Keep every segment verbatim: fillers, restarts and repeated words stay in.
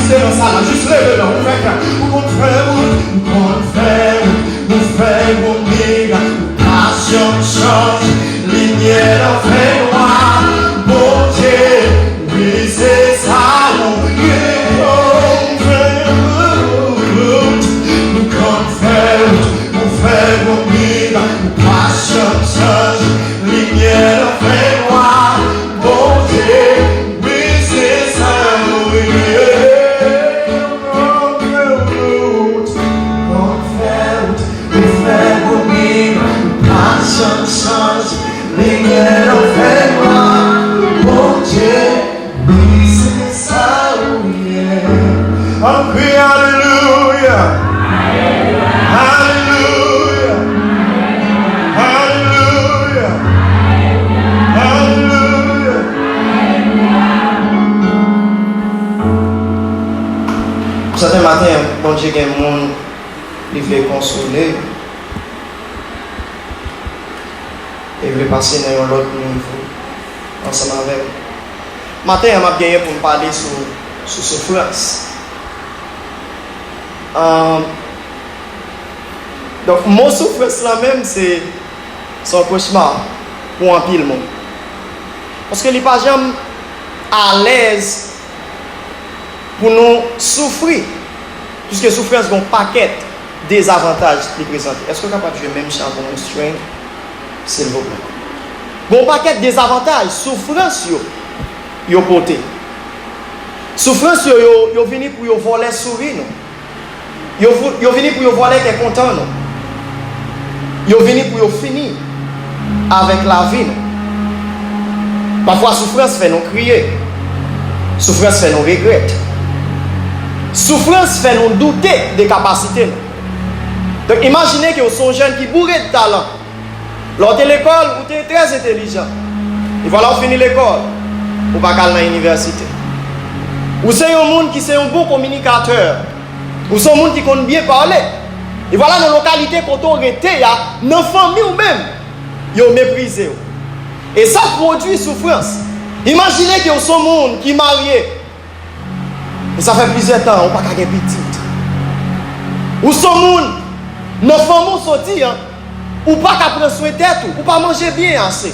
Se nan sa la, jis leve men w, ou fè kè, ou konn fè wout, ou konn fè wout, ou fè wout, nèg, ou pa janm chanje, limyè nan fènwa, Bondye, wi, se sa ou ye, ou konn fè wout, ou konn fè wout, ou fè wout, nèg, ou pa janm chanje, limyè nan fènwa, Bondye, wi, se sa ou ye. Konn fè wout, konn fè wout, ou fè wout, ou pa janm chanje. Limyè nan fènwa, Bondye, wi, se sa ou ye. Ann kriye alelouya. Alelouya. Alelouya. Alelouya. Sèten maten, Bondye gen moun li vle konsole e vle pase nan yon lòt nivo ansanm avè m. Maten an, m ap genyen pou m pale sou, sou soufrans. Ahn, donk, mo soufrans lan menm, se, se yon kochma pou anpil moun. Paske li pa janm alèz pou nou soufri. Piske soufrans gen yon pakèt dezavantaj li prezante. Èske w kapab jwe menm chan pou mwen, Strain? Silvouplè. Gen yon pakèt dezavantaj soufrans yo, yo pote. Soufrans yo, yo, yo vini pou yo vòlè souri nou. Yo, vo- yo vini pou yo vòlè kè kontan nou. Yo vini pou yo fini avèk lavi nou. Pafwa, soufrans fè nou kriye. Soufrans fè nou regrèt. Soufrans fè nou doute de kapasite nou. Donk, imajine ke w se yon jèn ki boure de talan. Lè w te lekòl, ou te trè entèlijan. E vwala w fini lekòl, ou pa ka al nan inivèsite. Ou se yon moun ki se yon bon kominikatè. Ou se yon moun ki konn byen pale. E vwala nan lokalite kote w rete a, nan fanmi w menm, yo meprize w. E sa pwodui soufrans. Imajine ke w se yon moun ki marye. E sa fè plizyè tan, ou pa ka gen pitit. Ou se yon moun, nan fanmi w soti an, ou pa ka pran swen tèt ou, ou pa manje byen ase.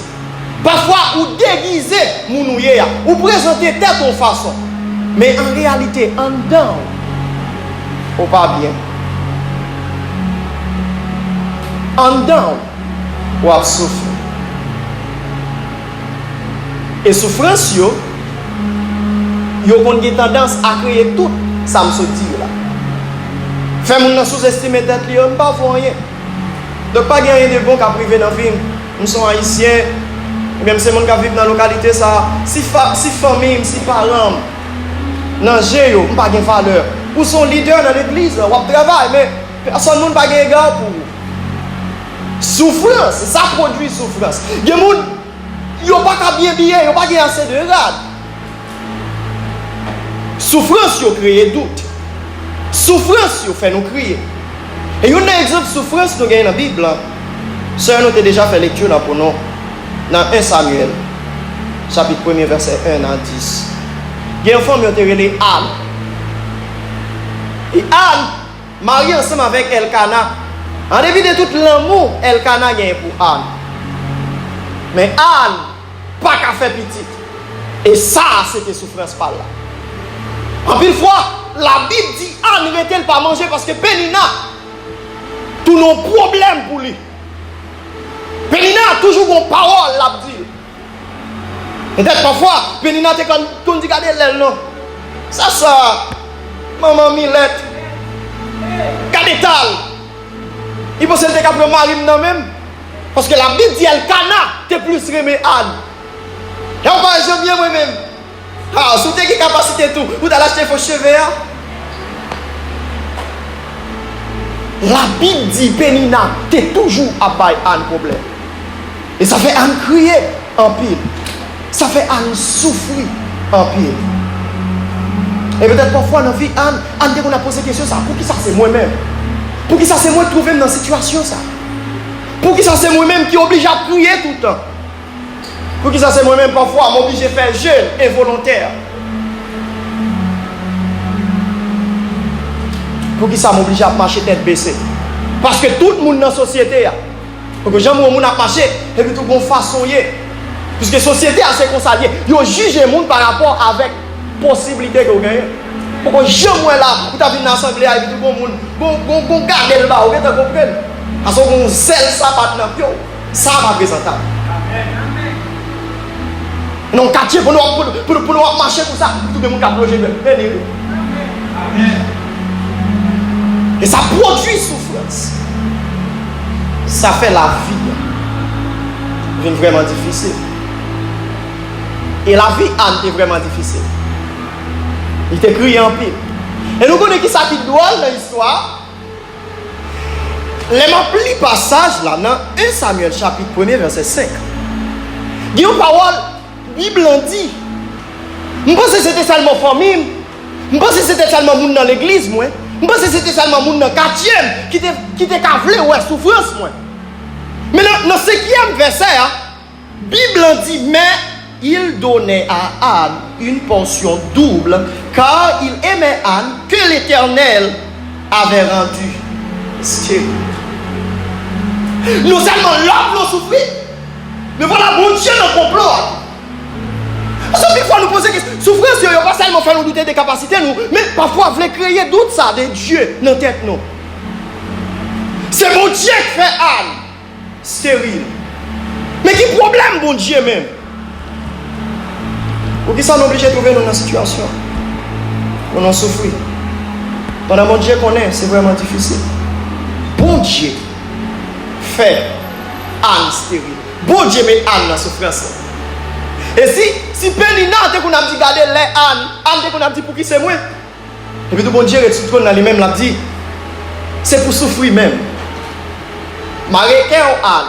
Pafwa, ou degize moun ou ye a, ou prezante tèt ou yon fason. Men an reyalite, anndan w, ou pa byen. Anndan w, w ap soufri. E soufrans yo, yo konn gen tandans a kreye tout sa m sot di yo la. Fè moun nan souzestime tèt li, yo, m pa vo anyen. Donk, pa gen anyen de bon k ap rive nan vi m. M se yon Ayisyen, oubyen m se moun k ap viv nan lokalite sa a. Si fa, si fanmi m, si paran m, nan je yo, m pa gen valè. Ou se yon lidè nan legliz la, w ap travay, men pèsòn moun pa gen ega pou ou. Soufrans, sa pwodui soufrans. Gen moun, yo pa ka byen abiye, yo pa gen ase de rad. Soufrans yo kreye dout. Soufrans yo fè nou kriye. E youn nan egzanp soufrans nou genyen nan Bib la, sè nou te deja fè lekti la pou nou nan en Samyèl, chapit premye, vèsè en a dis. Gen yon fanm yo te rele Ann. E Ann marye ansanm avèk Èlkana. An depi de tout lanmou Èlkana genyen pou Ann. Men Ann pa ka fè pitit. E sa a se te soufrans pa l la. Anpil fwa, Labib di Ann rete l pa manje paske Penina tounen yon pwoblèm pou li. Penina toujou gon pawòl l ap di l. Petèt pafwa, Penina te konn, konn di, "Gade lèl non. Sa sa, manman milèt. Gade eta l." Li panse l te ka pran mari m nan men m. Paske Labib di Èlkana te plis renmen Ann. E w pa janm byen mwen menm. Ah, si w te gen kapasite tou, ou t al achte fo cheve a. Labib di Penina te toujou ap bay Ann pwoblèm. E sa fè Ann kriye anpil. Sa fè Ann soufri anpil. E petèt pafwa nan vi Ann, Ann te konn ap poze kesyon sa, "Poukisa se mwen menm? Poukisa se mwen k twouve m nan sitiyasyon sa? Poukisa se mwen menm ki oblije ap kriye toutan?" Poukisa se mwen menm pafwa m oblije fè jèn envolontè? Poukisa m oblije ap mache tèt bese? Paske tout moun nan sosyete a, poko janm wè yon moun ap mache, epi tou gon fason ye. Piske sosyete a se konsa l ye. Yo jije moun pa rapò avèk posiblite ke w genyen. Poko janm wè la, ou ta vin nan asanble a, epi tou gon moun, gon, gon, gon gade l ba ou, gentan konprann. Paske w gon zèl sapat nan pye w. Sa pa prezantab. Nan yon katye, pandan w ap, pandan, pandan w ap mache konsa, ou twouve moun k ap lonje men, men li ri. E sa pwodui soufrans. Sa fè lavi a vin vrèman difisil. E lavi Ann te vrèman difisil. Li te kriye anpil. E nou konnen ki sa ki dwòl nan istwa a? Lè m ap li pasaj la nan en Samyèl chapit premye vèsè senk, gen yon pawòl Bib lan di. M panse se te sèlman fanmi m. M panse se te sèlman moun nan legliz mwen. M panse se te sèlman moun nan katye m ki te, ki te ka vle wè soufrans mwen. Men nan, nan senkyèm vèsè a, Bib lan di, mais il donnait à Anne une portion double, car il aimait Anne que l'Éternel avait rendue stérile. Non sèlman lòt nou soufri, men vwala Bondye nan konplo a tou. Paske anpil fwa nou poze kesyon, soufrans yo, yo pa sèlman fè nou doute de kapasite nou, men pafwa vle kreye dout sa de Dye nan tèt nou. Se Bondye k fè Ann steril. Men ki pwoblèm Bondye menm? Poukisa nou oblije twouve nou nan sitiyasyon pou nou soufri? Pandan Bondye konnen se vrèman difisil. Bondye fè Ann steril. Bondye met Ann nan soufrans la. E si, si Penina te konn ap di, "Gade lè Ann," Ann te konn ap di, "Pouki se mwen?" Epi tou Bondye ret sou twòn nan li menm, l ap di, "Se pou soufri menm. Mare kè w, Ann."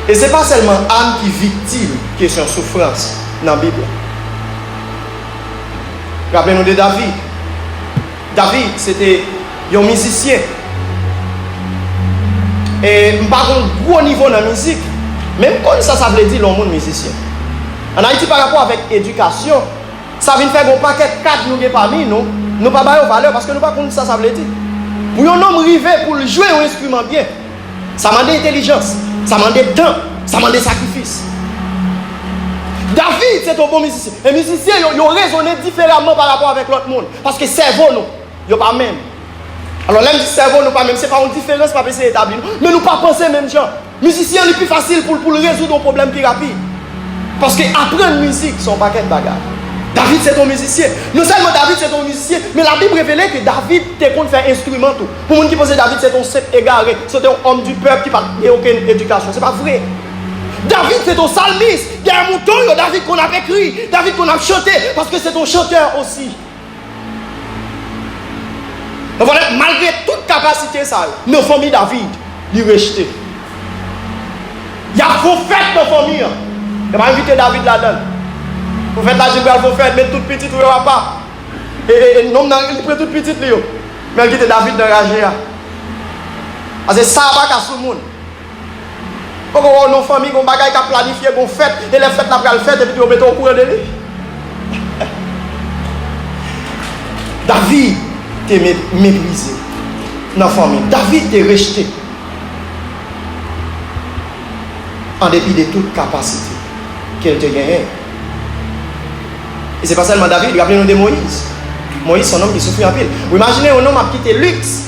E se pa sèlman Ann ki viktim kesyon soufrans nan Bib la. Raple nou de David. David, se te yon mizisyen. E m pa gen yon gwo nivo nan mizik, men m konn sa sa vle di lè yon moun mizisyen. Ann Ayiti, pa rapò avèk edikasyon, sa vin fè gen yon pakèt kad nou gen pami nou, nou pa ba yo valè paske nou pa konn sa sa vle di. Pou yon nonm rive pou l jwe yon enstriman byen, sa mande entèlijans, sa mande tan, sa mande sakrifis. David se te yon bon mizisyen. E mizisyen yo, yo rezone diferaman pa rapò avèk lòt moun. Paske sèvo nou, yo pa menm. Alò, lè m di sèvo nou pa menm, se pa yon diferans m ap eseye etabli, non. Men nou pa panse menm jan. Mizisyen an, li pi fasil pou l, pou l rezoud yon pwoblèm pi rapid. Paske aprann mizik, se yon pakèt bagay. David se te yon mizisyen. Non sèlman David se te yon mizisyen, men Labib revele ke David te konn fè enstriman tou. Pou moun ki panse David se te yon senp egare, se te yon homme du peuple ki pa t gen okenn edikasyon. Se pa vre. David se te yon salmis. Dèyè mouton yo, David konn ap ekri. David konn ap chante, paske se te yon chantè osi. Nan valè, malgre tout kapasite sa yo, nan fanmi David, li rejte. Y ap fè yon fèt nan fanmi an. Yo pa envite David ladan l. Pwofèt la di l pral fè yon fèt, met tout pitit ou yo apa. E, e, e nonm nan, li pran tout pitit li yo. Men l kite David nan raje a. Paske sa a pa ka sou moun. Poko wè w nan fanmi, gon bagay k ap planifye, gon fèt, e lè fèt la pral fèt, epi tou yo mete w okouran de li. David te me-, meprize nan fanmi. David te rejte an depi de tout kapasite ke l te genyen. E se pa sèlman David, raple nou de Moyiz. Moyiz se yon nonm ki soufri anpil. Ou imajine yon nonm ap kite liks.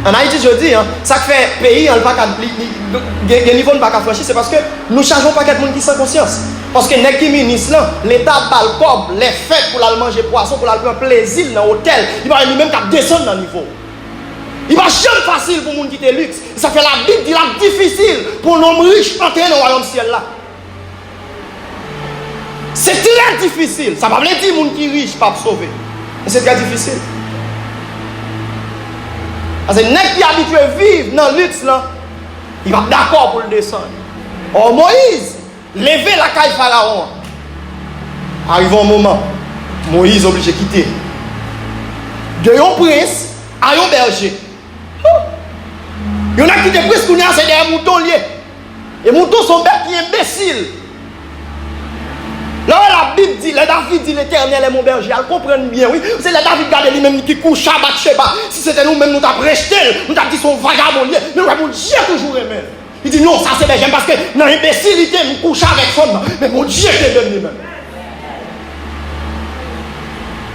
Ann Ayiti jodi a, sa k fè peyi an, li pa ka, li, li, gen, gen nivo n pa ka franchi, se paske nou chaje yon pakèt moun ki san konsyans. Paske nèg ki minis lan, Leta ap ba l kòb lè fèt pou l al manje pwason, pou l al pran plezi l nan otèl. Li pa wè li menm k ap desann nan nivo. Li pa janm fasil pou moun kite liks. Sa fè Labib di l ap difisil pou yon nonm rich antre nan wayòm syèl la. Se trè difisil. Sa pa vle di moun ki rich p ap sove. Men se trè difisil. Paske nèg ki abitye viv nan liks lan, li p ap dakò pou l desann. Ò, Moyiz leve lakay Farawon an. Arive yon moman, Moyiz oblije kite. De yon prens a yon bèje. Yon nèg ki te prens kounye a se dèyè mouton l ye. E mouton se yon bèt ki enbesil. Lè w wè l ap Labib di, lè David di, Letènèl è mon bèje, al konprann byen, wi. Se lè David gade li menm ki kouche a Batcheba. Si se te nou menm, nou t ap rejte l, nou t ap di se yon vagabon li ye. Men wè, Bondye toujou renmen l. Li di, non, sa se bèje m, paske nan enbesilite, m kouche avèk fanm nan. Men Bondye kenbe m li menm.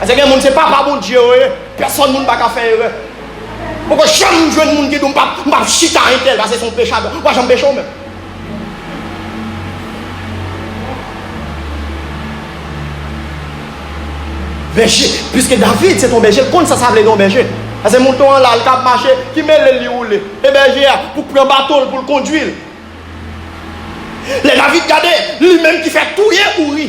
Paske gen moun, se papa Bondye yo ye. Pèsòn moun pa ka fè erè. Poko janm jwenn moun ki di w, "M p ap, m p ap chita entèl, paske se yon pechadè." W pa janm peche w menm. Bèje, piske David se t yon bèje, l konn sa sa vle gen yon bèje. Paske mouton an la, l ka ap mache, ki mele l li woule. E bèje a, pou pran bato l, pou l kondui l. Lè David gade, li menm ki fè touye Ouri.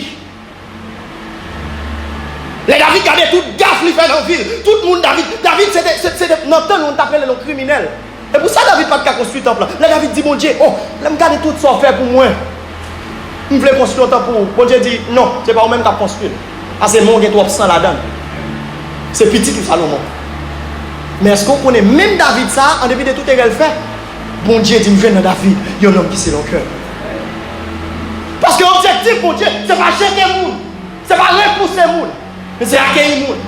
Lè David gade tout gaf li fè nan vi l, tout moun David, David se te, se, se te nan tan nou, nou t ap rele l yon kriminèl. E pou sa David pa t ka konstwi tanp lan. Lè David di Bondye, "O, lè m gade tout sa w fè pou mwen, m vle konstwi yon tanp pou ou." Bondye di, "Non, se pa ou menm k ap konstwi l. Paske men w gen twòp san ladan l. Se pitit ou Salomon." Men èske w konnen menm David sa a, an depi de tout erè l fè, Bondye di m jwenn nan David yon nonm ki selon kè m. Paske objektif Bondye, se pa jete moun, se pa repouse moun, men se akeyi moun.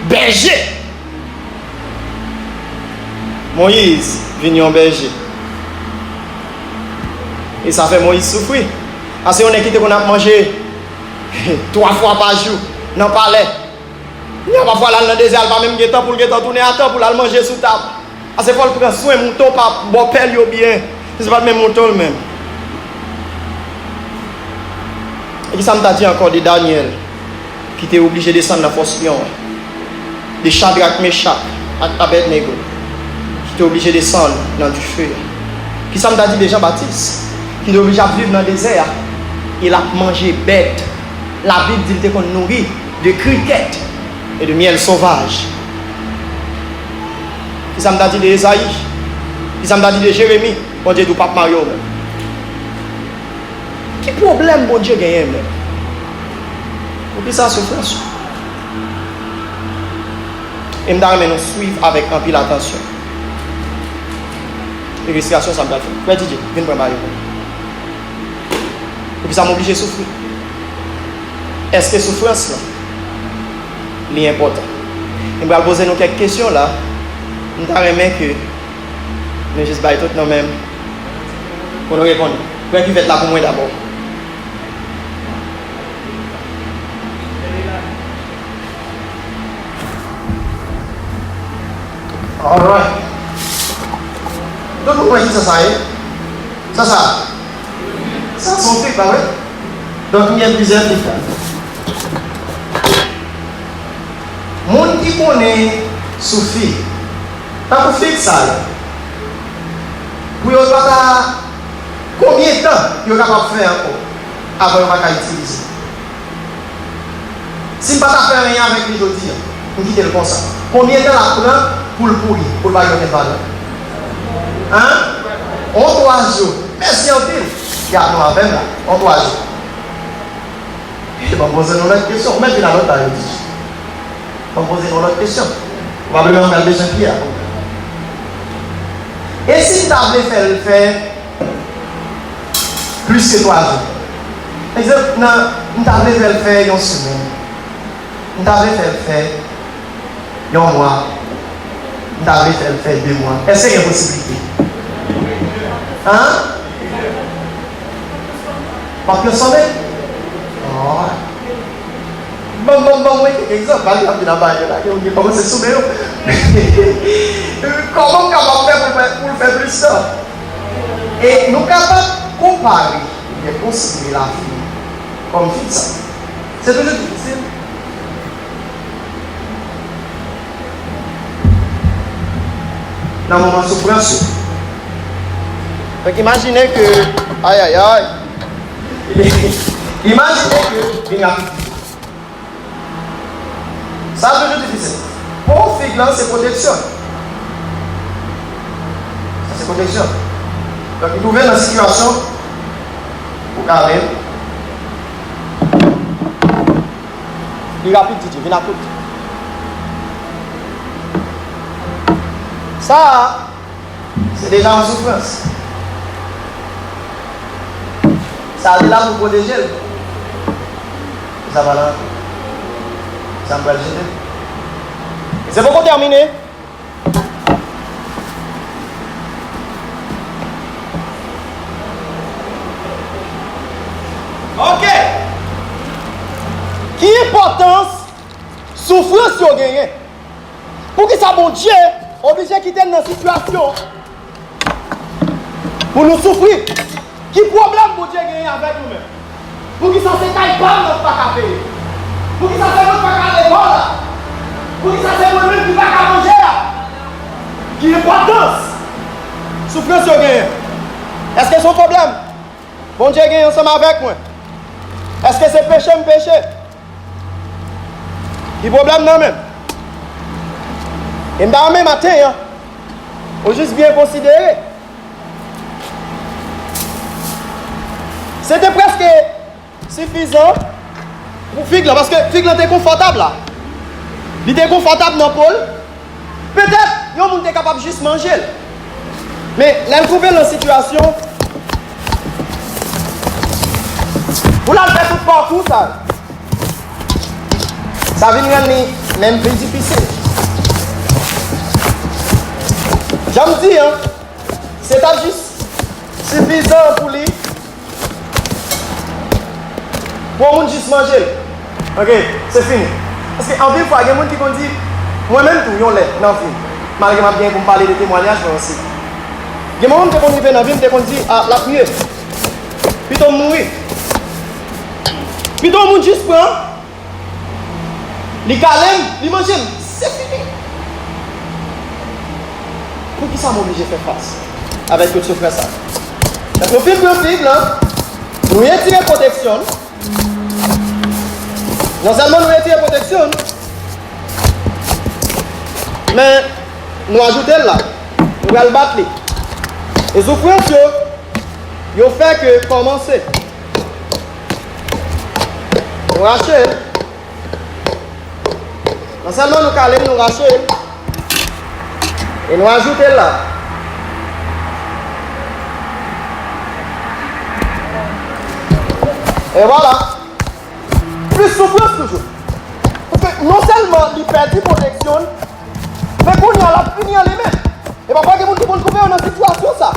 Bèje. Moyiz vin yon bèje. E sa fè Moyiz soufri. Paske yon nèg ki te konn ap manje twa fwa pa jou nan palè. Kounye a, pafwa, l al nan dezè a, l pa menm gen tan pou l gen tan tounen atan pou l al manje sou tab. Ase fò l pran swen mouton pa bòpè l yo byen. Si se pa t menm mouton l menm. E kisa m ta di ankò de Danyèl, ki te oblije desann nan fòs lyon an? De Chadrak, Mechak ak Abèdnego, ki te oblije desann nan dife a? Kisa m ta di de Jan Batis, ki te oblije ap viv nan dezè a, e l ap manje bèt Labib di l te konn nouri de krikèt e de myèl sovaj. Kisa m ta di de Ezayi? Kisa m ta di de Jeremi? Bondye di w p ap marye w menm. Ki pwoblèm Bondye genyen menm? Poukisa soufrans ou? E m ta renmen nou swiv avèk anpil atansyon ilistirasyon sa m pral fè. Frè Didye, vin pran mayo pou mwen. Poukisa m oblije soufri? Èske soufrans lan, li enpòtan? M pral poze nou kèk kesyon la. M ta renmen ke nou jis bay tout nou menm pou nou reponn. Pran kivèt la pou mwen dabò. Alright. Tout moun wè kisa sa ye? Sa sa? Sa se yon fig, pa vre? Donk, m gen plizyè fig la. Moun ki konnen sou fig, tankou fig sa yo, pou yo pa ta, konbyen tan yo kapab fè ankò avan yo pa ka itilize? Si m pa ta fè anyen avèk li jodi a, m kite l konsa, konbyen tan l ap pran pou l pouri, pou l pa gen okenn valè? Hein? On twa jou. Mèsi anpil. Gade nou avè m la. On twa jou. E ban m poze nou lòt kesyon. Ou mèt vin a lòt la, yo di. Ban m poze nou lòt kesyon. Pwobableman, m pral bezwen pyè a. E si m ta vle fè l fè plis ke twa jou? Egzanp, nan, m ta vle fè l fè yon semèn. M ta vle fè l fè yon mwa. M ta vle fè l fè de mwa. Èske gen posiblite? Hein? W ap yon semèn? Oh. Ban, ban, ban mwen kèk egzanp. Bagay ap vin ap bay yo la, ke moun ki kòmanse soumen yo. Kòman m kapab fè pou l fè, pou l fè plis tan? E nou kapab konpare oubyen konsidere lavi kòm fig sa. Se toujou difisil. Nan moman soufrans yo. Donk, imajine ke, ay, ay, ay. Imajine ke vin rapid. Sa toujou difisil. Po fig lan se pwoteksyon. Sa se pwoteksyon. Donk, li twouve nan sitiyasyon pou kale l. Li rapid, Didye, vin ak tout. Sa a, se deja yon soufrans. Sa te la pou pwoteje l. Sa pa la. Sa m pral jete. Se poko tèmine. Ok. Ki enpòtans soufrans yo genyen? Poukisa Bondye oblije kite n nan sitiyasyon pou nou soufri? Ki pwoblèm Bondye genyen avèk nou menm? Poukisa se kay pa m nan pa ka peye? Poukisa se mwen k pa ka al lekòl la? Poukisa se mwen menm ki pa ka manje a? Ki enpòtans soufrans yo genyen? Èske se yon pwoblèm Bondye genyen ansanm avèk mwen? Èske se peche m peche? Ki pwoblèm nan menm? E m ta renmen maten an, ou jis byen konsidere. Se te prèske sifizan pou fig lan, paske fig lan te konfòtab la. Li te konfòtab nan po l. Petèt, yon moun te kapab jis manje l. Men, lè l twouve l nan sitiyasyon pou l al fè tout pakou sa, sa vin rann li menm pi difisil. Jan m di an, se t ap jis sifizan pou li, pou yon moun jis manje l. Ok, se fini. Paske anpil fwa, gen moun ki konn di, mwen menm tou, yon lè, nan vi m, malgre m ap gen pou m pale de temwayaj mwen osi. Gen moman m te konn rive nan vi m, m te konn di, a, l ap mye. Pito m mouri. Pito yon moun jis pran, li kale m, li manje m. Se fini. Poukisa m oblije fè fas avèk tout soufrans sa? Lè nou fin pran fig lan, nou retire pwoteksyon l. Non sèlman nou retire pwoteksyon l, men nou ajoute l la. Nou pral bat li. E soufrans yo, yo fè ke kòmanse. Nou rache l. Non sèlman nou kale l, nou rache l. E nou ajoute l la. E vwala. Plis soufrans toujou. Paske non sèlman li pèdi pwoteksyon l, men kounye a l ap fini an li menm. E pafwa gen moun ki konn twouve yo nan sitiyasyon sa.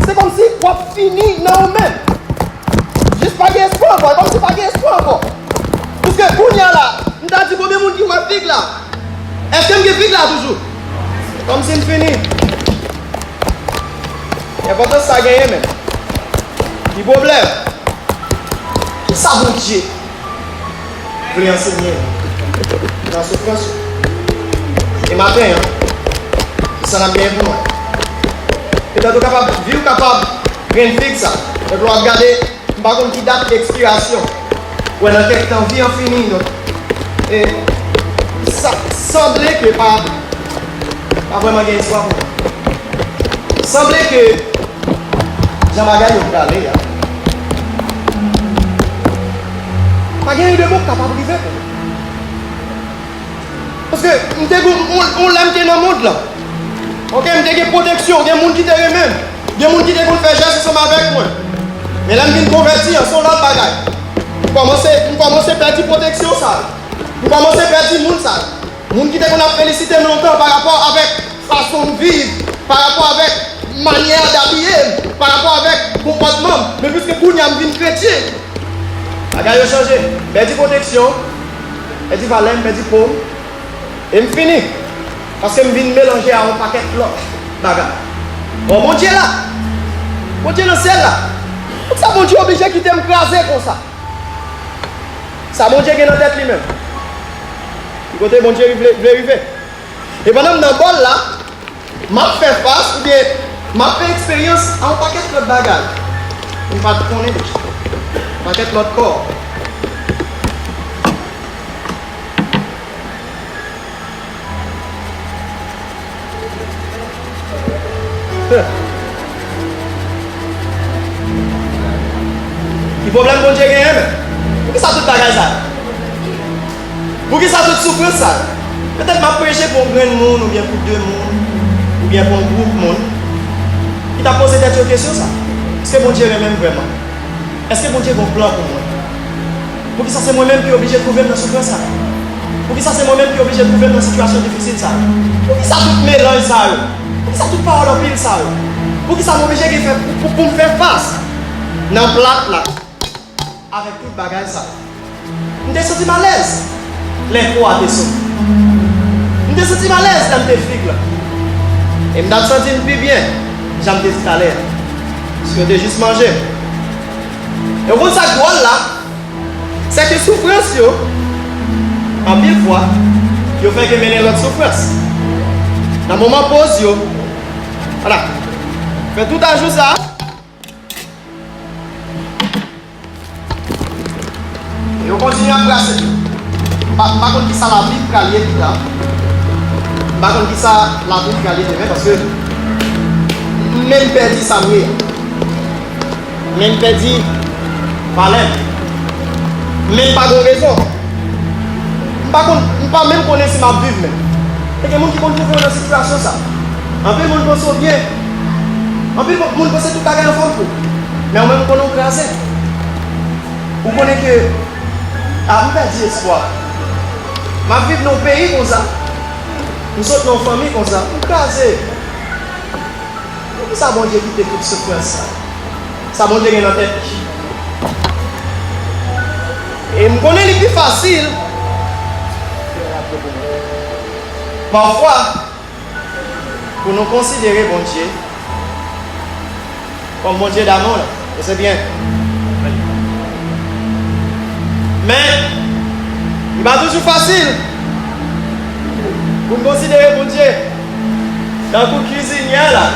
Se kòmsi w ap fini nan ou menm. Jis pa gen espwa ankò, e kòmsi pa gen espwa ankò. Piske kounye a la, m ta di konbyen moun ki wè fig la? Èske m gen fig la toujou? Kòmsi m fini. Enpòtans sa genyen menm. Ki pwoblèm? Kisa Bondye vle ansenye nou nan soufrans yo? E maten an, se sa n ap genyen pou nou. Petèt ou kapab, vi w kapab grenn fig sa. Epi w ap gade, m pa konn ki dat ekspirasyon. Ou wè nan kèk tan, vi an fini, donk, e, sa sanble ke pa, pa vrèman gen espwa pou mwen. Sanble ke jan bagay yo prale a, pa gen anyen de bon k kapab rive pou mwen. Paske m te gon, on, on lè m te nan mond lan. Ok, m te gen pwoteksyon, gen moun ki te renmen m, gen moun ki te konn fè jès ansanm avèk mwen. Men lè m vin konvèti an, se yon lòt bagay. M kòmanse, m kòmanse pèdi pwoteksyon sa yo. M kòmanse pèdi moun sa yo. Moun ki te konn ap felisite m lontan pa rapò avèk fason m viv, pa rapò avèk manyè dabiye m, pa rapò avèk konpòtman m. Men piske kounye a m vin kretyen, bagay yo chanje. M pèdi pwoteksyon, pèdi valè m, pèdi po m, e m fini. Paske m vin melanje a yon pakèt lòt bagay. Bon, Bondye la. Bondye nan syèl la. Poukisa Bondye oblije kite m kraze konsa? Sa Bondye gen nan tèt li menm? Ki kote Bondye vle, vle rive? E pandan m nan bòl la, m ap fè fas oubyen m ap fè eksperyans a yon pakèt lòt bagay m pa t konnen deja. Pakèt lòt kò. Ki pwoblèm Bondye genyen menm? Poukisa tout bagay sa yo? Poukisa tout soufrans sa yo? Petèt m ap preche pou yon grenn moun, oubyen pou de moun, oubyen pou yon gwoup moun ki t ap poze tèt yo kesyon sa. Èske Bondye renmen m vrèman? Èske Bondye gen yon plan pou mwen? Poukisa se mwen menm ki oblije twouve m nan soufrans sa? Poukisa se mwen menm ki oblije twouve m nan sitiyasyon difisil sa? Poukisa tout melanj sa yo? Poukisa tout pawòl anpil sa yo? Poukisa m oblije gen fè pou, pou, pou m fè fas nan plat la avèk tout bagay sa yo? M te santi m alèz lè po a te sot. M te santi m alèz lè m te fig la. E m t ap santi m pi byen, jan m te di talè a. Paske yo te jis manje m. E w konn sa k dwòl la? Sèke soufrans yo, anpil fwa, yo fèk mennen lòt soufrans. Nan moman poz yo, ala, fè tout ajou sa. Yo kontinye ap brase. M pa, m pa konn kisa lavi pral ye pita. M pa konn kisa lavi pral ye demen, paske m menm pèdi sa m ye a. Men m pèdi valè m. Men m pa gen rezon. M pa konn, m pa menm konnen si m ap viv menm. E gen moun ki konn twouve yo nan sitiyasyon sa. Anpil moun panse w byen. Anpil moun panse tout bagay anfòm pou ou. Men ou menm ou konnen w kraze. Ou konnen ke, a, m pèdi espwa. M ap viv nan yon peyi konsa. M sot nan yon fanmi konsa. M kraze. Poukisa Bondye kite tout soufrans sa? Sa Bondye gen nan tèt li? E m konnen li pi fasil pafwa pou nou konsidere Bondye kòm Bondye damou la. E se byen. Men, li pa toujou fasil pou n konsidere Bondye tankou kizinyè la.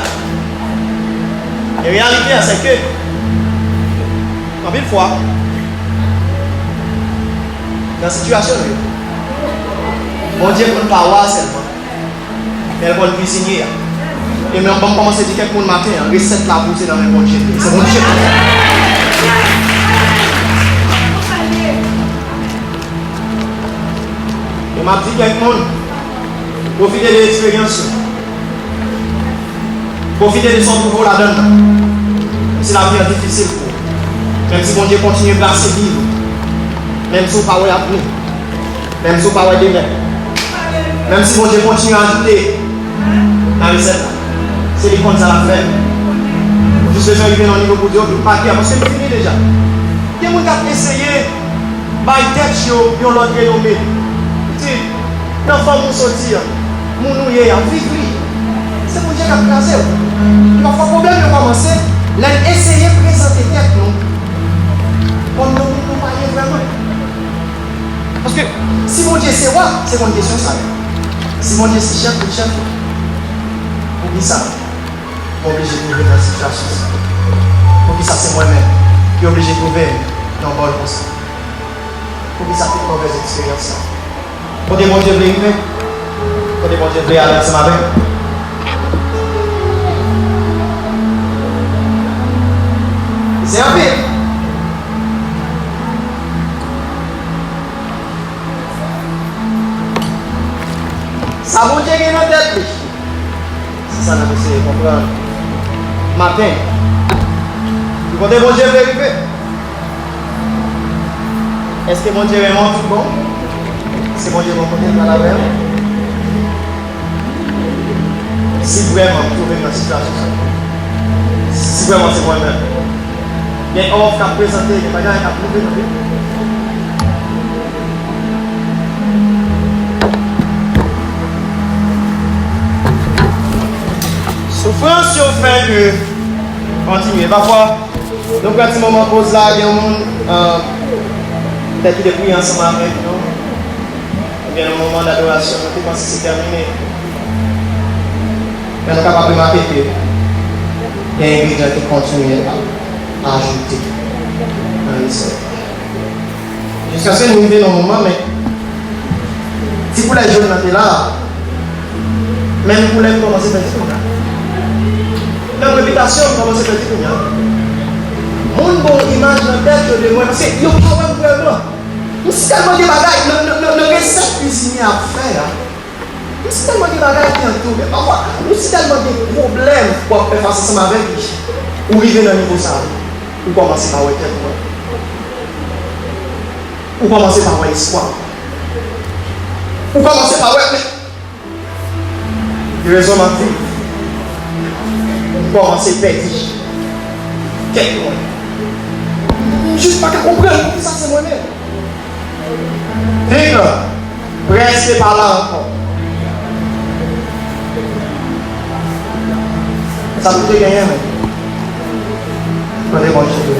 E reyalite a, se ke, anpil fwa, nan sitiyasyon nou yo, Bondye konn pa w a sèlman. Men l konn kizinye a. E men, ban m kòmanse di kèk moun maten an, resèt la pou se nan men Bondye. Se Bondye k ap fè. E m ap di kèk moun, pwofite de eksperyans yo. Pwofite de sa w twouve w ladan l nan. Menm si lavi an difisil pou ou. Menm si Bondye kontinye brase liv ou. Menm si w pa wè avni. Menm si w pa wè demen. Menm si Bondye kontinye ajoute nan resèt la. Se li konn sa l ap fè. Ou jis bezwen rive nan yon nivo pou di, "Ok, m pa kè, paske m fini deja." Gen moun k ap eseye bay tèt yo yon lòt renome. Pitit, nan fanmi w soti an, moun ou ye a, viv li. Se Bondye k ap kraze w. E pafwa pwoblèm yo kòmanse lè n eseye prezante tèt nou kòm yon moun nou pa ye vrèman. Paske si Bondye se wa, se konn kesyon sa yo. Si Bondye se chèf, li chèf. Poukisa? Mwen oblije twouve m nan sitiyasyon sa? Poukisa se mwen menm ki oblije twouve m nan bòl konsa? Poukisa tout movèz eksperyans sa? Kote Bondye vle rive? Kote Bondye vle ale ansanm avè m? Se anpil. Sa Bondye gen nan tèt li, se sa n ap eseye konprann maten. Ki kote Bondye vle rive? Èske Bondye renmen w tout bon? Se Bondye bò kote l pral avè w? Si vrèman m twouve m nan sitiyasyon sa, si vrèman se mwen menm, gen òf k ap prezante, gen bagay k ap rive nan vi m. Soufrans yo fè ke kontinye. Pafwa, nou pran ti moman poz la, gen yon moun, euh, petèt ki te priye ansanm avèk nou, oubyen nan moman dadorasyon, nou te panse se tèmine. Men nou kapab remake ke gen engredyan ki kontinye ap ajoute nan resèt. Jiskaske nou rive nan moman, men ti koulè jòn nan te la, menm koulè m kòmanse pèdi kounye a. Menm repitasyon m kòmanse pèdi kounye a. Moun gen yon imaj nan tèt yo de mwen, paske yo pa wè m vrèman. M si tèlman gen bagay nan, nan, nan, nan resèt kizinye ap fè a. M si tèlman gen bagay ki antoure. Pafwa, ou si tèlman gen pwoblèm pou w ap fè fas ansanm avèk li, ou rive nan nivo sa a. Ou kòmanse pa wè tèt ou. Ou kòmanse pa wè espwa. Ou kòmanse pa wè. Rezon m ap viv. M kòmanse pèdi tèt mwen. M jis pa ka konprann poukisa se mwen menm. Vin, prèske pa la ankò. Sa m te genyen menm. Kote Bondye ye?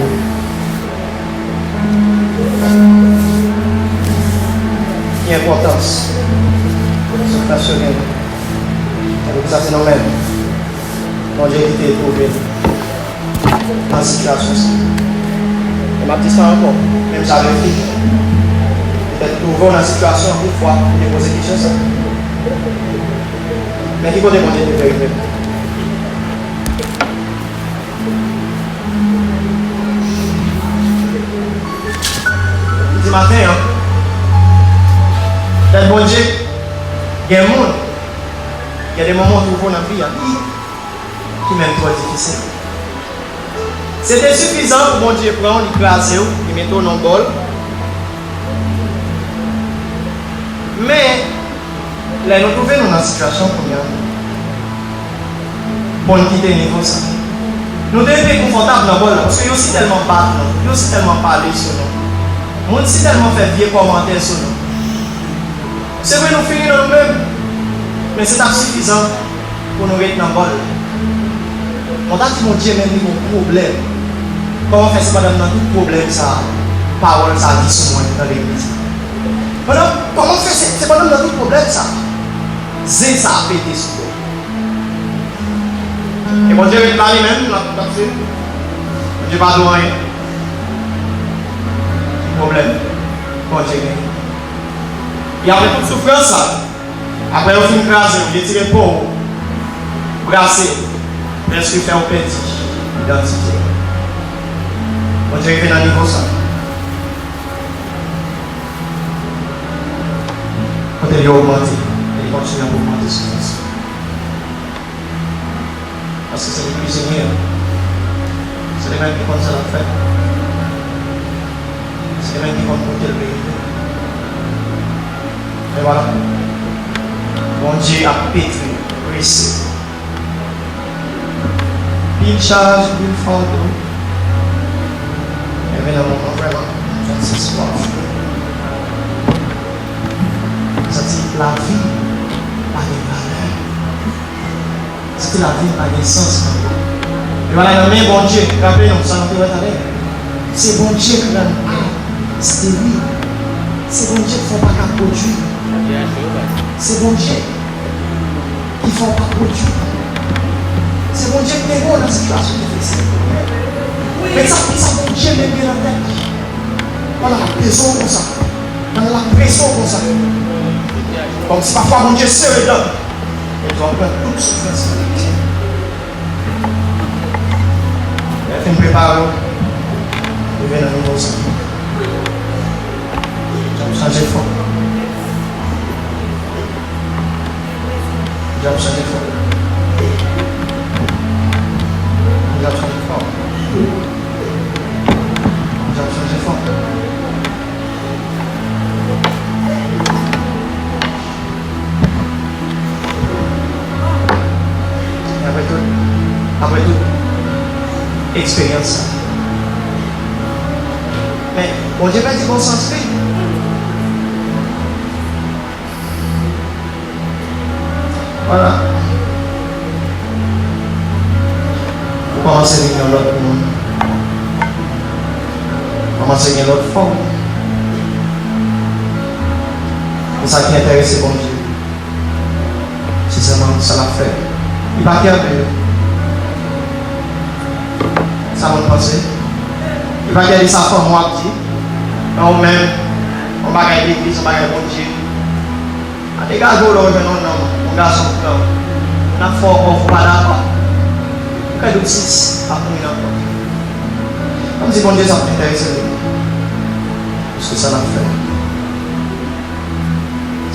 Ki enpòtans soufrans yo genyen? Sa se nan men Bondye ki te twouve l nan sitiyasyon sa. E m ap di sa ankò, menm jan avèk li, petèt twouve w nan sitiyasyon an, yon fwa ou te poze kesyon sa. Men ki kote Bondye te fè rive? Di maten an, tèt Bondye, gen moun, gen de moman w twouve w nan vi a, ki menm twò difisil. Se te sifizan pou Bondye pran w, li kraze w, li mete w nan bòl. Men, lè nou twouve nou nan sitiyasyon kounye a, pou n kite nivo sa. Nou te rete konfòtab nan bòl la, paske yo si tèlman bat nou, yo si tèlman pale sou nou. Moun si tèlman fè vye kòmantè sou nou. Se vre nou fini nan nou menm, men se t ap sifizan pou nou ret nan bòl la. Mwen ta di Bondye menm li gon pwoblèm. Kòman fè se pandan m nan tout pwoblèm sa a, pawòl sa a di sou mwen nan legliz la? Pandan, kòman fè se, se pandan m nan tout pwoblèm sa a, zen sa a pete sou mwen? E Bondye ret la li menm, l ap, l ap swiv. Bondye pa di w anyen. Ki pwoblèm Bondye genyen? E apre tout soufrans sa, apre yo fin kraze w, detire po w, brase w, prèske fè w pèdi idantite w. Bondye rive nan nivo sa. Kote li ogmante, e li kontinye ap ogmante soufrans. Paske se li prizonye an. Se li menm ki konn sa l ap fè. Se li menm ki konn kote l vle rive. Men vwala. Bondye ap petri, prese. Pil chaj, pil fado. Men nan moman vrèman, m santi espwa. M santi lavi pa gen valè. Santi lavi pa gen sans ankò. E vwala nan men Bondye, raple nou, sa nou te wè talè. Se Bondye k rann a esteril. Se Bondye k fè w pa ka pwodui. Se Bondye ki fè w pa pwodui. Se Bondye k mete w nan sitiyasyon difisil. Men sa, sa Bondye menm gen nan tèt li. Pandan l ap peze w konsa, pandan l ap prese w konsa, kòmsi pafwa Bondye sere dan l, epi w ap pran tout soufrans nan tèt li. Lè l fin prepare w, rive nan nivo sa, w ap chanje fòm. Djab chanje fòm. Djab chanje fòm. Djab chanje fòm. E apre tout, apre tout eksperyans sa, men Bondye pèdi bon sans li. Vwala. Ou kòmanse vin yon lòt moun. Ou kòmanse gen lòt fòm. E sa ki enterese Bondye, se sèlman sa l ap fè. Li pa kè de sa moun panse. Li pa kè de sa fanm ou ap di. Nan ou menm, yon bagay legliz, yon bagay Bondye. A degaje w lè w jwenn yon nonm, yon gason ki pran w. Moun ap fè w òf, ou pa dakò. Ou kè doub sis ap mouri nan kò. Kòmsi Bondye sa p enterese l. Paske sa l ap fè,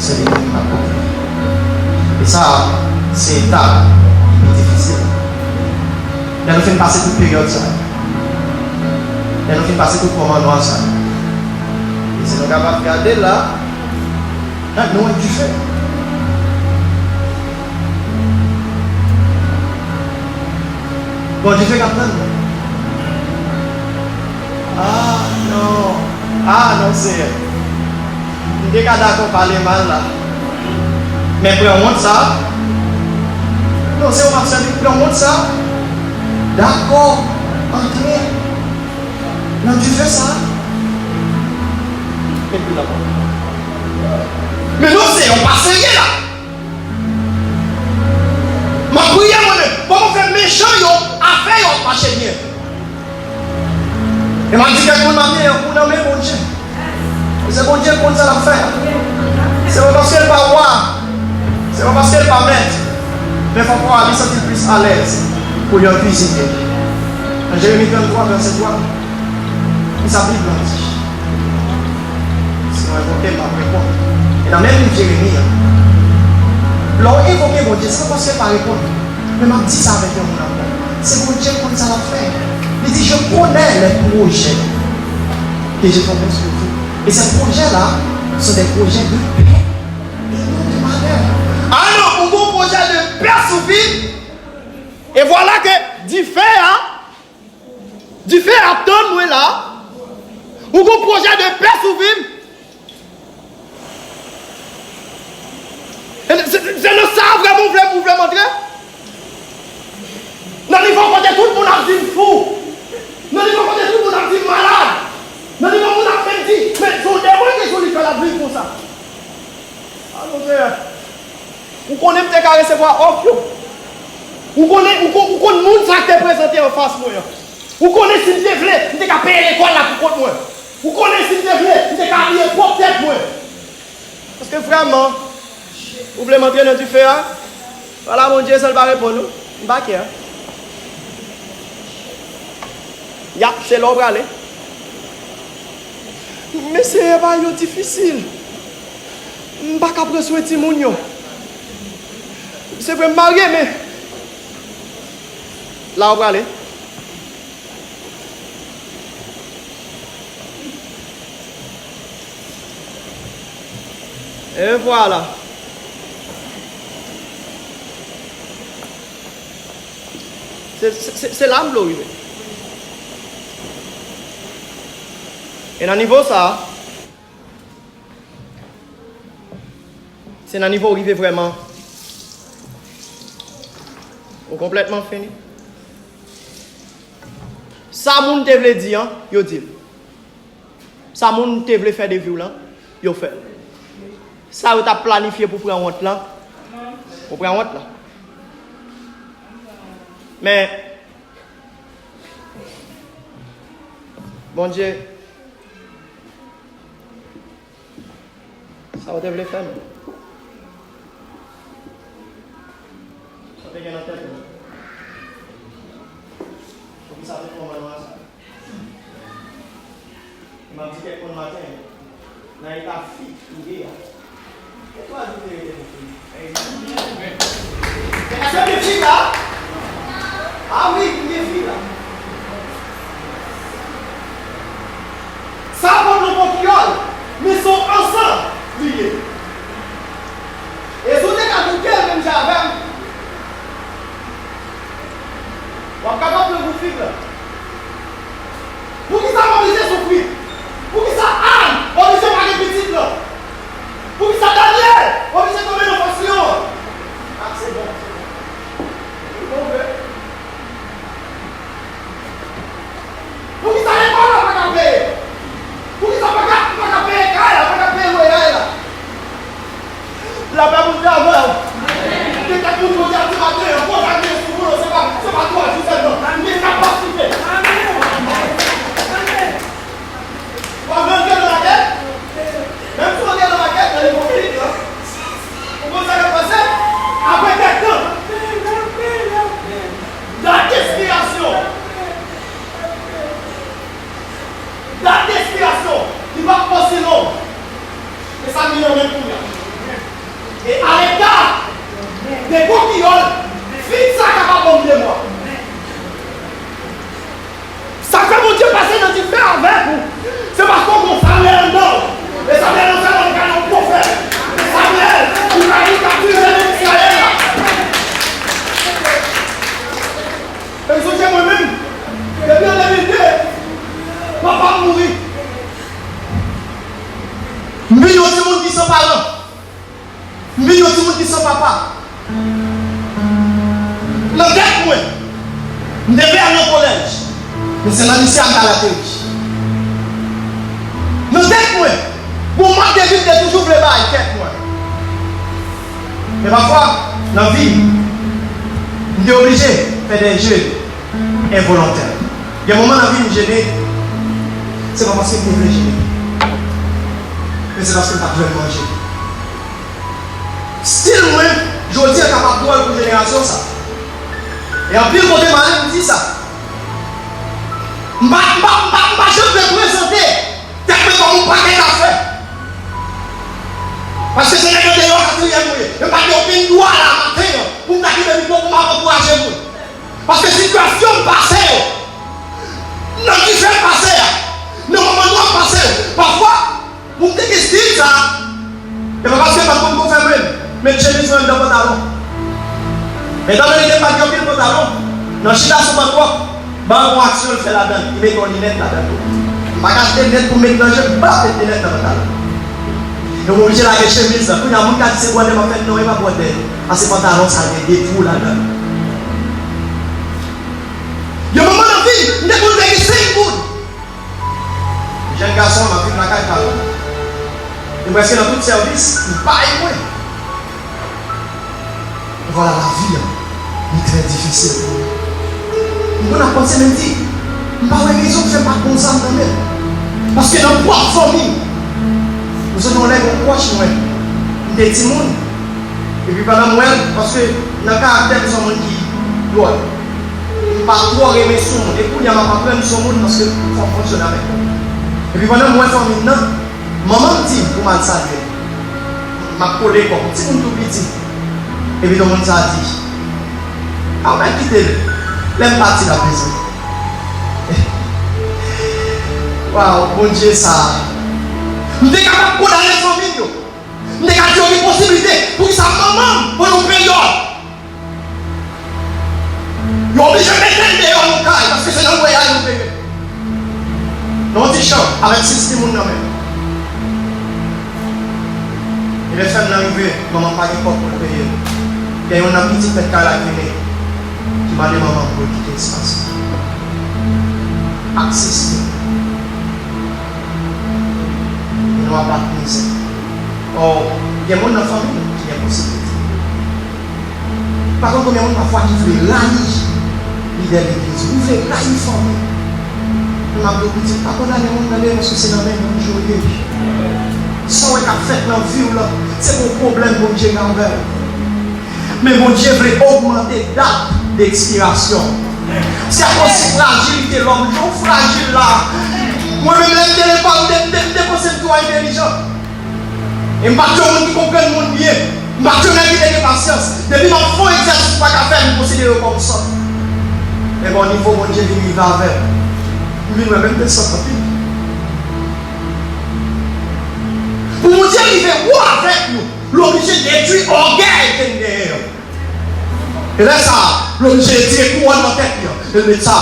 se li menm k ap konfime. E sa, se etap ki pi difisil. Lè nou fin pase tout peryòd sa, Lè nou fin pase tout kòmandman sa, e si nou kapab gade la, a, nou wè dife. Gon dife k ap tann nou. A, non. A, non, Seyè. M te ka dakò pale mal la. Men pran wont sa. Non, se yon m ap sèvi. Pran wont sa. Dakò. Antre nan dife sa. Epi la. Men non, se yon pa serye la. M ap priye mwen menm. Kòman fè mechan yo, afè yo ap mache byen? E m ap di kèk moun maten an, ou nan men Bondye. E se Bondye k konn sa l ap fè. Se pa paske l pa wa, se pa paske l pa mèt, men fòk wa a li santi l plis alèz pou l vizite. Nan Jeremi tranntwa, vèsè twa, kisa Bib lan di? Si w envoke m, m ap reponn. E nan menm liv Jeremi an, lè w envoke Bondye, se pa paske l pa reponn. Men m ap di sa avèk yon moun ankò. Se Bondye k konn sa l ap fè. Li di, je connais les projets que j'ai pour vous. Et ces projets-là sont des projets de paix et non de malheur. A non, ou gon pwojè de pè sou vi m. E vwala ke dife a, dife a ap tann mwen la. Ou gon pwojè de pè sou vi m. E se, se, se nan sa a vrèman ou vle, ou vle m antre? Nan nivo kote tout moun ap di m fou. Nan nivo kote tout moun ap di m malad. Nan nivo moun ap menm di, men se yon demon ke Jenifer ap viv konsa. A non, Seyè. Ou konnen m te ka resevwa òf yo. Ou konnen, ou kon-, ou konn moun sa k te prezante anfas mwen an. Ou konnen si m te vle, m te ka peye lekòl la pou kont mwen. Ou konnen si m te vle, m te ka abiye pwòp tèt mwen. Paske vrèman, ou vle m antre nan dife a? Ala Bondye, san l pa reponn ou, m pa kè. Yap, se la w prale. Men Seyè, bagay yo difisil. M pa ka pran swen timoun yo. Se vre, m marye, men la w prale. E vwala. Se, se, se, se la m vle w rive. E nan nivo sa a, se nan nivo w rive vrèman. Ou konplètman fini. Sa moun te vle di an, yo di l. Sa moun te vle fè de vi w lan, yo fè l. Sa yo t ap planifye pou pran wont lan, ou pran wont lan. Men, Bondye, sa w te vle fè m? Sa w te gen nan tèt ou? Poukisa w te fè w mwen nan sa? E m ap di kèk moun maten, nan eta fi ou ye a, e twa jou te rete pou fini. Èske m gen fig la? A wi, m gen fig la. Sa pot nan pokiyòl, men se yon ansan li ye. E si w te ka goute l menm jan avè m, w ap kapab pran gou fig la. Poukisa m oblije soufri? Poukisa Ann oblije pa gen pitit lan? Poukisa Daniel oblije tonbe nan fòs lyon an? A, se bon, se bon. Li bon vre. Papa, nan tèt mwen, m te vle al nan kolèj, men se nan lise a m t al ateri. Nan tèt mwen, gon mòd de vi m te toujou vle bay tèt mwen. Men pafwa, nan vi m, m te oblije fè de jeni envolontè. Gen moman nan vi m, m jene, se pa paske m te vle jene, men se paske m pa t jwenn manje. Stil mwen, jodi a kapab dwòl pou jenerasyon sa. E anpil kote m ale, m di sa. M pa, m pa, m pa, m pa janm vle prezante tèt mwen kòm yon pakèt afè. Paske se nèg andeyò katriyèm mwen ye. E m pa gen okenn dwa la maten an pou m ta kenbe mikwo pou m ap ankouraje moun. Paske sitiyasyon m pase yo, nan dife m pase a, nan moman nwa m pase yo, pafwa, pou m te gen stil sa, e pa paske m pa t konn kou fè mwen, met chemiz mwen anndan pantalon. Etan done ke m pa t gen anpil pantalon, nan chita sou bank wòk, ba yon aksyon l fè ladan l, li mete yon linèt ladan l tou. M pa ka achte linèt pou m met nan je m, m pa met linèt nan pantalon. E m oblije lage chemiz la. Kounye a, moun ka di se bwòdè m ap fè, non, e pa bwòdè. Paske pantalon sa gen de twou ladan l. Yon moman nan vi m, m te konn peye senk goud. Jèn gason, m ap viv lakay pa m. E prèske nan tout sèvis, m bay mwen. Vwala lavi an, li trè difisil pou mwen. M konn ap panse, men m di, m pa wè rezon k fè m pa t gon zam nan men m. Paske nan pwòp fanmi m, m sonje yon lè yon pwòch mwen, m te timoun, epi pandan m wè l, paske nan karaktè m, m se yon moun ki dwòl. M pa twò renmen sou moun. E kounye a, m ap aprann sou moun paske fò m fonksyone avèk moun. Epi pandan m wè fanmi m nan, manman m di m pou m al salye l. M ap kole kò m, timoun tou piti. Epi tout moun sa di, a, ou mèt kite l. Lè m pati, l ap bezwen. Waw, Bondye sa a. M te kapab kondane fanmi m yo. M te ka di yo gen posiblite. Poukisa manman m, pandan yon peryòd, yo oblije mete l deyò yon kay, paske se nan lwè a yo peye. Nan yon ti chanm, avèk sis timoun nan men. E lè fèm nan rive, manman pa gen kòb pou l peye. Gen youn nan pitit mèt kay la ki vini, ki mande manman pou l kite espas ak sis timoun. E nou ap bat mizè. Ò, gen moun nan fanmi nou ki gen posiblite. Pa konn konbyen moun pafwa ki vle rayi lidè legliz, ou vle rayi fanmi. Men m ap di w pitit, pa kondane moun, tande, paske se nan men Bondye w ye. Sa w wè k ap fèt nan vi w lan, se pou w pwoblèm Bondye gen avè l. Men Bondye vle ogmante dat dekspirasyon w. Se akoz frajilite lòm, jan w frajil la. Mwen menm, lè m te lekòl, m te, m te, m te panse m twò entèlijan. E m pa t yon moun ki konprann moun byen. M pa t yon nèg ki te gen pasyans. Depi m ap fè yon egzèsis m pa ka fè, m konsidere yo kòm sòt. Men bon, nivo Bondye vin rive avè m, m vin wè menm m te sòt anpil. Pou Bondye rive wo avèk nou, l oblije detwi ògèy ke n genyen an. E lè sa a, l oblije retire kouwòn nan tèt li an, e l met sa.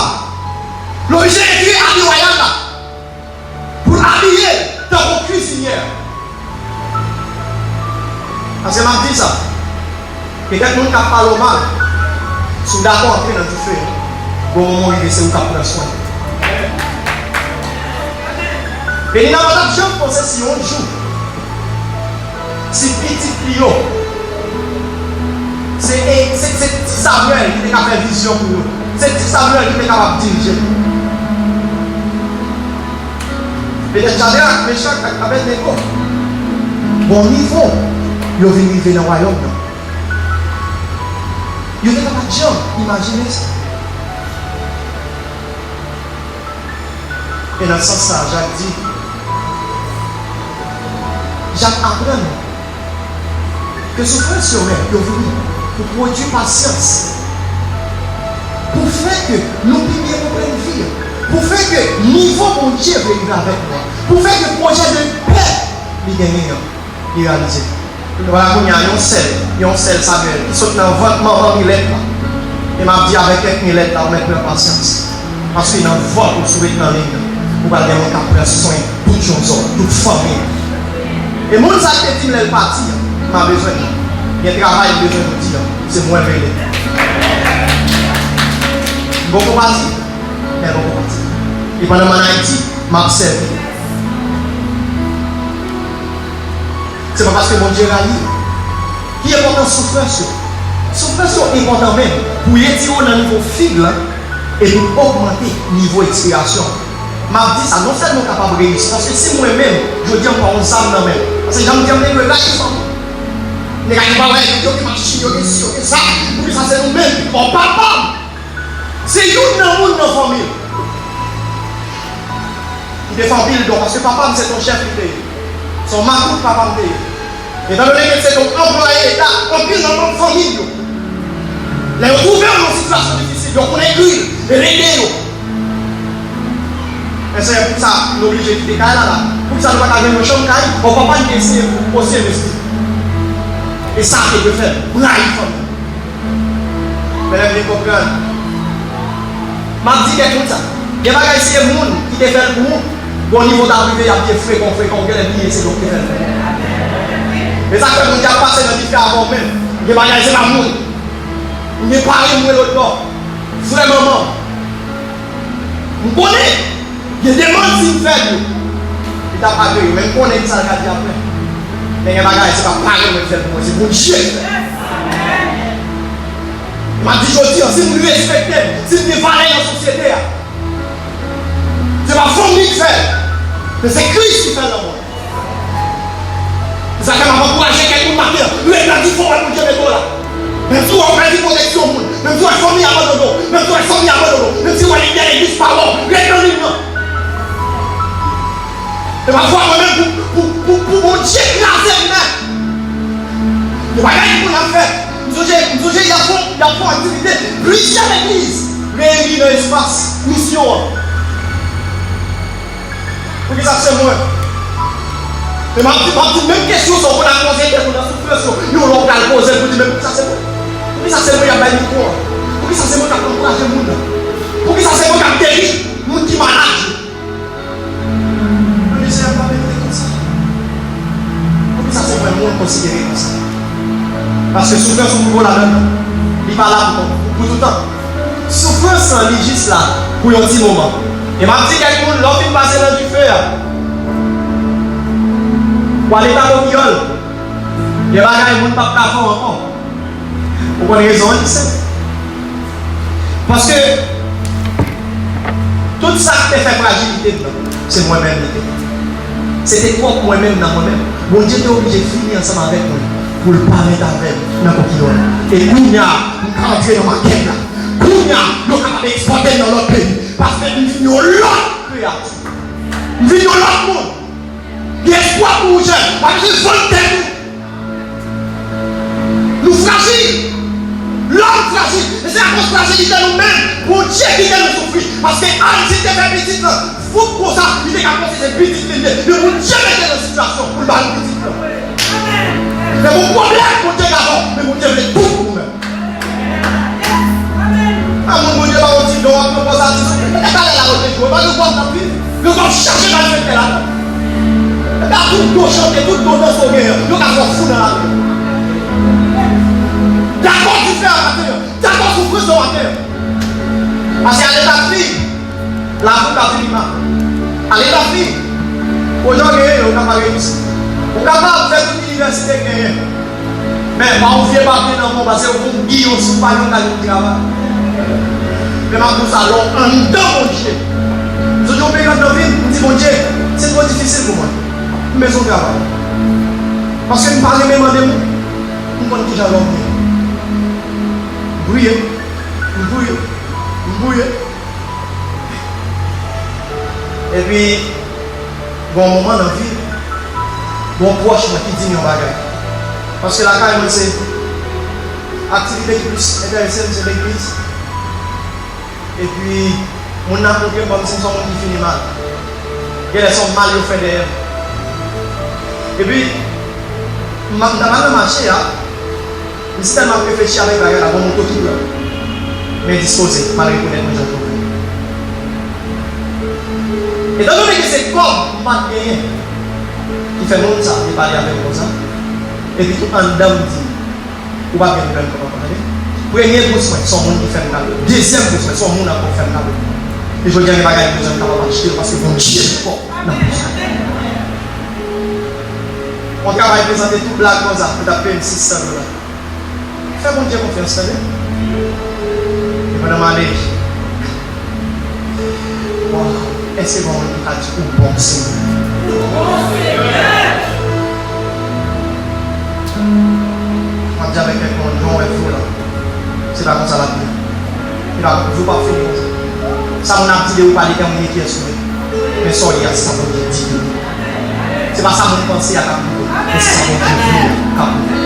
L oblije retire abi wayal la. Pou l abiye l tankou kwizinyè. Paske m ap di sa, petèt moun k ap pale w mal, si w dakò antre nan dife a, gon moman w rive, se ou k ap pran swen. Benina pa t ap janm panse si yon jou, si pitit li yo, se, se, se ti Samyèl ki te ka fè vizyon pou yo. Se ti Samyèl ki te kapab dirije yo. Petèt Chadrak, Mechak ak Abèdnego, bon nivo, yo vin rive nan wayòm nan. Yo te ka pa t janm imajine sa. E nan sans sa a, Jak di, Jak aprann nou ke soufrans yo menm, yo vini pou pwodui pasyans, pou fè ke nou pi byen konprann vi a, pou fè ke nivo Bondye vle rive avèk nou an, pou fè ke pwojè de pè li genyen an, li reyalize. Vwala kounye a, yon sèl, yon sèl Samyèl ki sot nan vant manman milèt la. E m ap di avèk kèk milèt la, ou mèt pran pasyans. Paske nan vant ou, si w ret nan liy nan, ou pral gen moun k ap pran swen tout yon zòn, tout fanmi. E moun sa ki te di m lè l pati an, m a bezwen l. Gen travay m bezwen jodi a, se mwen rele. M poko pati, men m poko pati. E pandan m ann Ayiti, m ap sèvi. Se pa paske Bondye rayi yo. Ki enpòtans soufrans yo? Soufrans yo enpòtan menm pou retire w nan nivo fig lan e pou ogmante nivo enspirasyon w. M ap di sa, non sèlman w kapab reyisi, paske si mwen menm, jodi a m pa yon zam nan men m, paske jan m di a, m te dwe rayi fanmi m. Nèg a di, "Pa wè, yo gen machin, yo gen si, yo gen sa, poukisa se nou menm ki pran papa m?" Se youn nan moun nan fanmi l ki te fè anpil don, paske papa m se t on chèf li te ye. Se yon makout papa m te ye. Etandone ke se t on anplwaye leta, anpil nan manm fanmi l yo, lè yo twouve yo nan yon sitiyasyon difisil, yo konn ekri l e l ede yo. Men se poukisa nou oblije kite kay la la? Poukisa nou pa ka jwenn yon chanm kay? Bon, papa n te eseye pou posye mesye. E sa te dwe fè l, rayi fanmi. Men lè m vin konprann, m ap di kèk moun sa. Gen bagay se moun ki te fè l pou ou, bon nivo w ta rive, y ap vin frekan, frekan, ou genlè bliye se yo ki te fè l pou ou. E sa k fè moun ki ap pase nan dife avan w menm. Gen bagay se pa moun. M gen pare m mwen lòt bò. Frè manman. M konnen. Gen de manti m fè l yo. Li t ap adore yo, men m konnen ki sa l ka di apre. Men gen bagay, se pa paran mwen ki fè l pou mwen, se Bondye ki fè l. M ap di jodi a, si m respekte m, si m gen valè nan sosyete a, se pa fanmi ki fè l, men se Kris ki fè l nan mwen. Se sa k fè m ap ankouraje kèk moun maten an, ret nan dife w wè Bondye mete w la. Menm si w wè w pèdi pwoteksyon moun, menm si w wè fanmi abandone w, menm si w wè zanmi abandone w, menm si w wè lidè legliz pa wè w, ret nan liy nan. E pafwa mwen menm pou, pou, pou, pou Bondye kraze m nèt. Gen bagay ki konn ap fèt. M sonje, m sonje y ap fè, y ap fè yon aktivite, plizyè legliz reyini nan espas misyon an. Poukisa se mwen? E m ap di, m ap di menm kesyon sa w konn ap poze tèt ou nan soufrans yo, yon lè w pral poze l pou di, men poukisa se mwen? Poukisa se mwen y ap bay mikwo an? Poukisa se mwen k ap ankouraje moun nan? Poukisa se mwen k ap geri moun ki malad yo? Men Senyè, m pa merite konsa. Poukisa se mwen moun konsidere konsa? Paske soufrans ou poko ladan l non. Li pa la pou, pou, pou toutan. Soufrans lan, li jis la pou yon ti moman. E m ap di kèk moun, lè w fin pase nan dife a, w ale ta kokiyòl. Gen bagay moun p ap ka fè w ankò. Ou konn rezon an, li senp. Paske tout sa k te fè frajilite m nan, se mwen menm li te ye. Se te twòp mwen menm nan mwen menm. Bondye te oblije fini ansanm avèk mwen pou l pa ret avè m nan kokiyòl la. E kounye a, m ka antre nan makèt la. Kounye a, yo kapab ekspòte m nan lòt peyi. Paske m vin yon lòt kreyati. M vin yon lòt moun. Gen espwa pou ou, jèn. Pa bezwen vann tèt ou. Nou frajil. Lòm frajil. E se akoz frajilite nou menm, Bondye kite nou soufri. Paske Ann, si l te fè pitit lan, fout konsa, li te ka panse se pitit li ye. Men Bondye mete l nan sitiyasyon pou l ba nou pitit lan. Lè gon pwoblèm, Bondye gade w, men Bondye vle tout pou ou menm. A moun Bondye ba yon ti don, w ap pran pòz atis ou. E talè la yo te jwe, pa gen kòb n ap viv. Yo t ap chache malfektè la. E ta tout do chante, tout do danse w genyen, yo ka fè w fou nan lari. Dakò dife a maten an, dakò soufrans yo maten an. Paske ale ta fi. Lavi w ka fini mal. Ale ta fi. Pwojè w genyen yo, w ka pa reyisi. Ou kapab fè tout inivèsite w genyen. Men, pa yon vye papye nan men w, paske yo pou giyon sou pa yon kay pou travay. Men m ap di w sa, lè w anndan Bondye. M sonje yon peryòd nan vi m, m di, "Bondye, se twò difisil pou mwen. M bezwen yon travay." Paske m pa renmen mande moun. M konn kijan lòm ye. M priye, m priye, m priye. Epi, gen yon moman nan vi m, gen yon pwòch mwen ki di m yon bagay. Paske lakay mwen se aktivite ki plis enterese m se legliz. Epi, moun nan ap montre m kòmsi m se yon moun ki fini mal. Genlè se yon mal yo fè dèyè m. Epi, m ap, m t ap al nan mache a, m si tèlman ap reflechi avèk bagay la, bon, moto ki pran m endispoze, m al rekonèt mwen jan m twouve m. Etandone ke se kòb m pa t genyen ki fè moun sa te pale avè m konsa, epi tou anndan m di, Ou pa gen pwoblèm kòb ankò, tande. Premye bous mwen, se yon moun ki fè m kado. Dezyèm bous mwen, se yon moun ankò k fè m kado. E jodi a, gen bagay m bezwen, m kapab achte yo paske Bondye fò nan bous mwen. Yon travay prezante tou blag konsa, yo t ap peye m sis san dola. Fè Bondye konfyans, tande. E pandan m ale, waw, èske gen yon moun ki ka di ou bon, Senyè? M ap di avèk kèk moun, jan w wè vou la, se pa konsa l ap ye. E pa, vou p ap fini konsa. Sa moun ap di de ou pa determine kiyès ou ye. Men sa w ye a, se sa Bondye di de ou. Se pa sa moun panse a k ap rive, men se sa Bondye vle k ap rive.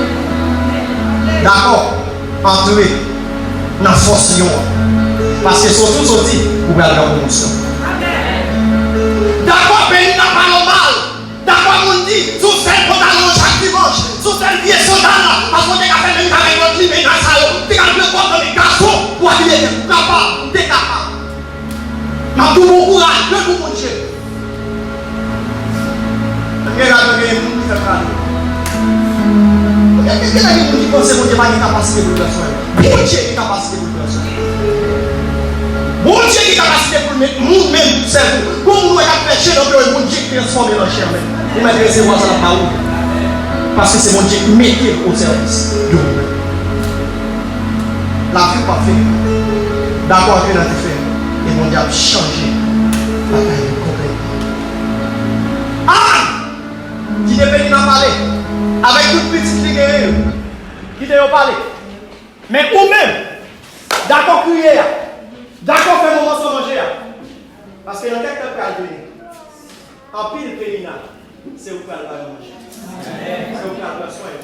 Dakò, antre nan fòs Liyon an. Paske soti w soti, ou pral gen pwomosyon. Dakò, peyi n ap pale w mal. Dakò, moun di, se yon sèl pantalon chak dimanch, se yon sèl vye sandal, paske w te ka fè menm avèk lòt li, men nan sa yo, te ka vle kòb nan men gason pou abiye tèt ou. Kapab, ou te kapab. M ap di w bon kouraj, leve pou Bondye. Gen la, gen moun ki fè kado. Gen, gen, gen moun ki panse Bondye pa gen kapasite pou l pran swen yo. Bondye gen kapasite pou l pran swen yo. Bondye gen kapasite pou l met moun menm pou sèvi w. Pou moun wè k ap fè je nan pye w, Bondye ki transfòme l an chè menm. Ou mèt resevwa sa l ap ba ou. Paske se Bondye ki mete l o sèvis de ou menm. Lavi w p ap fini. Dakò, antre nan dife. E Bondye ap chanje bagay yo konplètman. Ann! Kite Penina pale. Avèk tout pitit li genyen yo. Kite yo pale. Men ou menm, dakò kriye a. Dakò fè moman san manje a. Paske nan kèk tan k pral vini, anpil Penina, se ou k pral ba yo manje. Se ou k pral pran swen yo.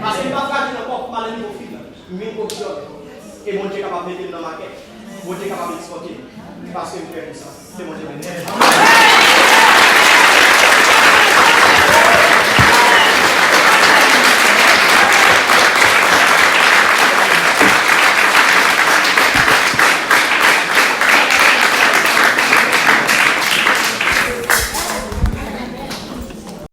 Paske li p ap ka vin ankò pou pale nivo fig, nivo dyòl. E Bondye kapab mete m nan makèt. Bondye kapab ekspòte m. Paske m prè pou sa. Ke Bondye beni w.